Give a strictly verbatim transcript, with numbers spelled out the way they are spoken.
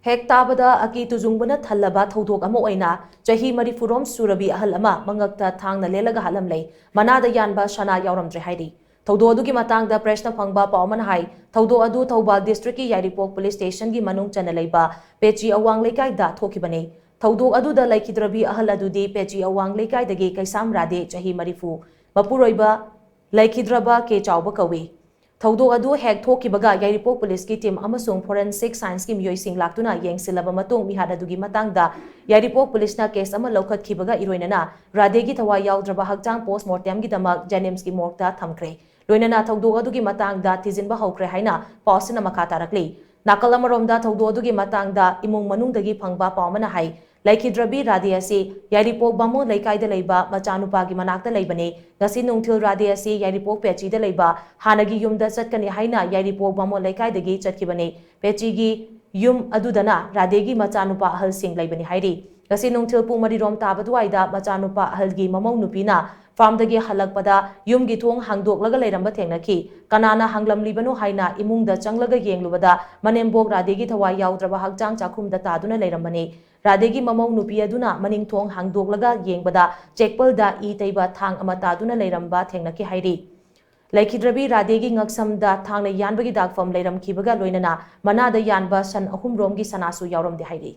ꯍꯦꯛ ꯇꯥꯕꯗ ꯑꯀꯤ ꯇꯨꯖꯨꯡꯕꯅ ꯊꯜꯂꯕ ꯊꯧꯗꯣꯛ ꯑꯃ ꯑꯣꯏꯅ ꯆꯍꯤ ꯃꯔꯤꯐꯨꯔꯣꯝ ꯁꯨꯔꯕꯤ ꯑꯍꯜ ꯑꯃ ꯃꯉꯛꯇ ꯊꯥꯡꯅ ꯂꯦꯜꯂꯒ ꯍꯥꯠꯂꯝꯂꯦ꯫ ꯃꯅꯥꯗ ꯌꯥꯟꯕ ꯁꯅꯥ ꯌꯥꯎꯔꯝꯗ꯭ꯔꯦ ꯍꯥꯏꯔꯤ꯫ ꯊꯧꯗꯣꯛ ꯑꯗꯨꯒꯤ ꯃꯇꯥꯡꯗ ꯄ꯭ꯔꯦꯁꯅ ꯐꯪꯕ ꯄꯥꯎ ꯑꯃꯅ ꯍꯥꯏ, ꯊꯧꯗꯣꯛ ꯑꯗꯨ ꯊꯧꯕꯥꯜ ꯗꯤꯁꯇ꯭ꯔꯤꯛꯀꯤ ꯌꯥꯏꯔꯤꯄꯣꯛ ꯄꯨꯂꯤꯁ ꯁ꯭ꯇꯦꯁꯟꯒꯤ ꯃꯅꯨꯡ ꯆꯟꯅ ꯂꯩꯕ ꯄꯦꯆꯤ ꯑꯋꯥꯡ ꯂꯩꯀꯥꯏꯗ ꯊꯣꯛꯈꯤꯕꯅꯤ꯫ ꯊꯧꯗꯣꯛ ꯑꯗꯨꯗ ꯂꯩꯈꯤꯗ꯭ꯔꯕꯤ ꯑꯍꯜ ꯑꯗꯨꯗꯤ ꯄꯦꯆꯤ ꯑꯋꯥꯡ ꯂꯩꯀꯥꯏꯗꯒꯤ ꯀꯩꯁꯥꯝ ꯔꯥꯙꯦ, ꯆꯍꯤ ꯃꯔꯤꯐꯨ, ꯃꯄꯨꯔꯣꯏꯕ ꯂꯩꯈꯤꯗ꯭ꯔꯕ ꯀꯦ ꯆꯥꯎꯕ ꯀꯧꯏ꯫ ꯊꯧꯗꯣꯛ ꯑꯗꯨ ꯍꯦꯛ ꯊꯣꯛꯈꯤꯕꯒ ꯌꯥꯏꯔꯤꯄꯣꯛ ꯄꯨꯂꯤꯁꯀꯤ ꯇꯤꯝ ꯑꯃꯁꯨꯡ ꯐꯣꯔꯦꯟꯁꯤꯛ ꯁꯥꯏꯟꯁꯀꯤ ꯃꯤꯑꯣꯏꯁꯤꯡ ꯂꯥꯛꯇꯨꯅ ꯌꯦꯡꯁꯤꯜꯂꯕ ꯃꯇꯨꯡ ꯃꯤꯍꯥꯠ ꯑꯗꯨꯒꯤ ꯃꯇꯥꯡꯗ ꯌꯥꯏꯔꯤꯄꯣꯛ ꯄꯨꯂꯤꯁꯅ ꯀꯦꯁ ꯑꯃ ꯂꯧꯈꯠꯈꯤꯕꯒ ꯏꯔꯣꯏꯅꯅ ꯔꯥꯙꯦꯒꯤ ꯊꯋꯥꯏ ꯌꯥꯎꯗ꯭ꯔꯕ ꯍꯛꯆꯥꯡ ꯄꯣꯁꯃꯣꯔꯇꯦꯝꯒꯤꯗꯃꯛ ꯖꯦꯅꯤꯝꯁꯀꯤ ꯃꯣꯔꯒꯇ ꯊꯝꯈ꯭ꯔꯦ꯫ ꯂꯣꯏꯅꯅ ꯊꯧꯗꯣꯛ ꯑꯗꯨꯒꯤ ꯃꯇꯥꯡꯗ ꯊꯤꯖꯤꯟꯕ ꯍꯧꯈ꯭ꯔꯦ ꯍꯥꯏꯅ ꯄꯥꯎꯁꯤꯅ ꯃꯈꯥ ꯇꯥꯔꯛꯂꯤ꯫ ꯅꯥꯀꯜ ꯑꯃꯔꯣꯝꯗ ꯊꯧꯗꯣꯛ ꯑꯗꯨꯒꯤ ꯃꯇꯥꯡꯗ ꯏꯃꯨꯡ ꯃꯅꯨꯡꯗꯒꯤ ꯐꯪꯕ ꯄꯥꯎ ꯑꯃꯅ ꯍꯥꯏ, ꯂꯩꯈꯤꯗ꯭ꯔꯕꯤ ꯔꯥꯙꯦ ꯑꯁꯤ ꯌꯥꯏꯔꯤꯄꯣꯛ ꯕꯥꯃꯣꯟ ꯂꯩꯀꯥꯏꯗ ꯂꯩꯕ ꯃꯆꯥꯅꯨꯄꯥꯒꯤ ꯃꯅꯥꯛꯇ ꯂꯩꯕꯅꯤ꯫ ꯉꯁꯤ ꯅꯨꯡꯊꯤꯜ ꯔꯥꯙꯦ ꯑꯁꯤ ꯌꯥꯏꯔꯤꯄꯣꯛ ꯄꯦꯆꯤꯗ ꯂꯩꯕ ꯍꯥꯟꯅꯒꯤ ꯌꯨꯝꯗ ꯆꯠꯀꯅꯤ ꯍꯥꯏꯅ ꯌꯥꯏꯔꯤꯄꯣꯛ ꯕꯥꯃꯣꯟ ꯂꯩꯀꯥꯏꯗꯒꯤ ꯆꯠꯈꯤꯕꯅꯤ꯫ ꯄꯦꯆꯤꯒꯤ ꯌꯨꯝ ꯑꯗꯨꯗꯅ ꯔꯥꯙꯦꯒꯤ ꯃꯆꯥꯅꯨꯄꯥ ꯑꯍꯜꯁꯤꯡ ꯂꯩꯕꯅꯤ ꯍꯥꯏꯔꯤ꯫ ꯉꯁꯤ ꯅꯨꯡꯊꯤꯜ ꯄꯨꯡ ꯃꯔꯤꯔꯣꯝ ꯇꯥꯕ ꯑꯗꯨꯋꯥꯏꯗ ꯃꯆꯥꯅꯨꯄꯥ ꯑꯍꯜꯒꯤ ꯃꯃꯧ ꯅꯨꯄꯤꯅ ꯐꯥꯔꯝꯗꯒꯤ ꯍꯜꯂꯛꯄꯗ ꯌꯨꯝꯒꯤ ꯊꯣꯡ ꯍꯥꯡꯗꯣꯛꯂꯒ ꯂꯩꯔꯝꯕ ꯊꯦꯡꯅꯈꯤ꯫ ꯀꯅꯥꯅ ꯍꯥꯡꯂꯝꯂꯤꯕꯅꯣ ꯍꯥꯏꯅ ꯏꯃꯨꯡꯗ ꯆꯪꯂꯒ ꯌꯦꯡꯂꯨꯕꯗ ꯃꯅꯦꯝꯕꯣꯛ ꯔꯥꯙꯦꯒꯤ ꯊꯋꯥꯏ ꯌꯥꯎꯗ꯭ꯔꯕ ꯍꯛꯆꯥꯡ ꯆꯥꯛꯈꯨꯝꯗ ꯇꯥꯗꯨꯅ ꯂꯩꯔꯝꯕꯅꯤ꯫ ꯔꯥꯙꯦꯒꯤ ꯃꯃꯧ ꯅꯨꯄꯤ ꯑꯗꯨꯅ ꯃꯅꯤꯡ ꯊꯣꯡ ꯍꯥꯡꯗꯣꯛꯂꯒ ꯌꯦꯡꯕꯗ ꯆꯦꯛꯄꯜꯗ ꯏ ꯇꯩꯕ ꯊꯥꯡ ꯑꯃ ꯇꯥꯗꯨꯅ ꯂꯩꯔꯝꯕ ꯊꯦꯡꯅꯈꯤ ꯍꯥꯏꯔꯤ꯫ ꯂꯩꯈꯤꯗ꯭ꯔꯕꯤ ꯔꯥꯙꯦꯒꯤ ꯉꯛꯁꯝꯗ ꯊꯥꯡꯅ ꯌꯥꯟꯕꯒꯤ ꯗꯥꯛꯐꯝ ꯂꯩꯔꯝꯈꯤꯕꯒ ꯂꯣꯏꯅꯅ ꯃꯅꯥꯗ ꯌꯥꯟꯕ ꯁꯟ ꯑꯍꯨꯝꯔꯣꯝꯒꯤ ꯁꯅꯥꯁꯨ ꯌꯥꯎꯔꯝꯗꯦ ꯍꯥꯏꯔꯤ꯫